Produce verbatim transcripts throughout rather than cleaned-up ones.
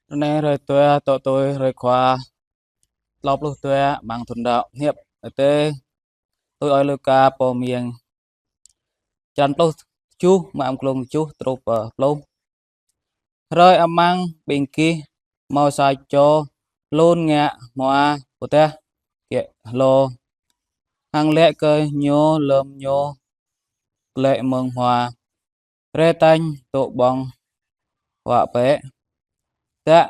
Rơnê hrơi dua, tŏ tui hrơi khua klâo pluh dua amăng thun đăo. Hiăp Adai tui ơi Luka pô mơyang. Črăn pluh tơjuh, mơ̆ng glông tơjuh truh pơ pluh. Hrơi amăng ƀing gih hmâo sa čô hlŭn ngă hmua pơdah kiă hlô, hăng laĭ kơ ñu lơ̆m ñu glaĭ mơ̆ng hmua: Rai tañ tŭ ƀơ̆ng huă bĕ, dah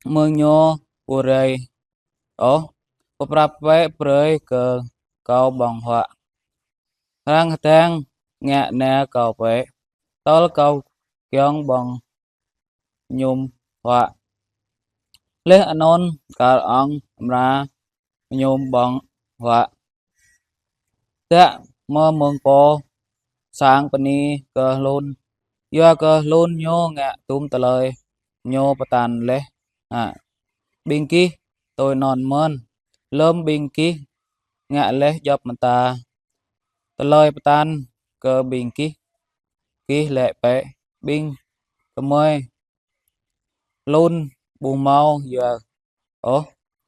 mơ̆ng ñu ƀu rai ôh, pơprăp bĕ brơi kơ kâo ƀơ̆ng huă. Arăng hơdang ngă nao kâo bĕ, tơl kâo kiăng ƀơ̆ng mơñum huă. Laih anŭn kar ŏng amra mơñum ƀơ̆ng huă. Dah mơ̆ng pô sang bơni kơ hlŭn, yua kơ hlŭn ñu ngă tum tơlơi ñu pơtă laih. Hă, ƀing gih tui anŭn mơ̆n, lơ̆m ƀing gih ngă laih djŏp mơta tơlơi pơtă kơ ƀing gih, gih laĭ bĕ: Ƀing gơmơi hlŭn ƀu hmâo yua ôh,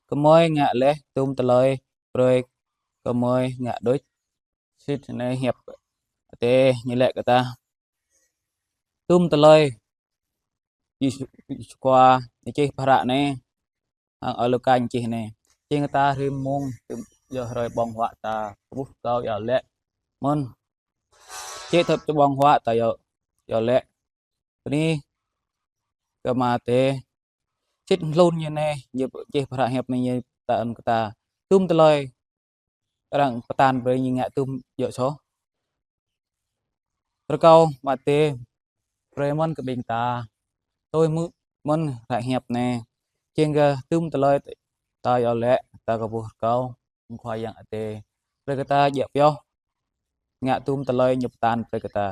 gơmơi ngă laih tum tơlơi brơi gơmơi ngă đôč. Sĭt anai hiăp Adai ñu laĭ kơ ta. Tum tơlơi Yêsu, Yêsu Khua ñu čih pơhră anai, hăng ơi Luka ñu čih anai. Čih kơ ta rĭm mông, tum yua hrơi ƀơ̆ng huă ta kơƀuh kâo yua laĭ. Mơ̆n. Čih thâo ƀơ̆ng huă ta yua, yua laĭ. Bơni kơ Ama Adai. Sĭt hlŭn ñu anai, ñu čih pơhră hiăp anai ñu pơtă kơ ta. Tum tơlơi arăng pơtă brơi ñu ngă tum djơ̆ soh. Rơkâo Ama Adai brơi mơ̆n kơ ƀing ta tui hmư̆ mơ̆n hră hiăp anai. Čih kơ tum tơlơi ta yua laĭ, ta kơƀuh rơkâo Khua Yang Adai brơi kơ ta djơ̆ pioh ngă tum tơlơi ñu pơtă brơi kơ ta.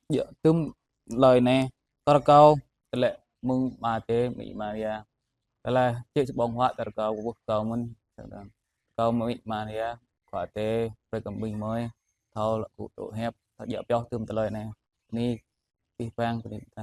Djơ̆ tum tơlơi anai, kơ rơkâo tơlơi mơ̆ng Ama Adai, Amĭ Maria. Tơlơi čih ƀơ̆ng huă ta rơkâo kơƀuh kâo mơ̆n. Rơkâo Amĭ Maria, Khua Adai brơi kơ ƀing gơmơi thâo lăi kơ tŭ hiăp, thâo djơ̆ pioh tum tơlơi anai. Bơni abih bang, bơni ta.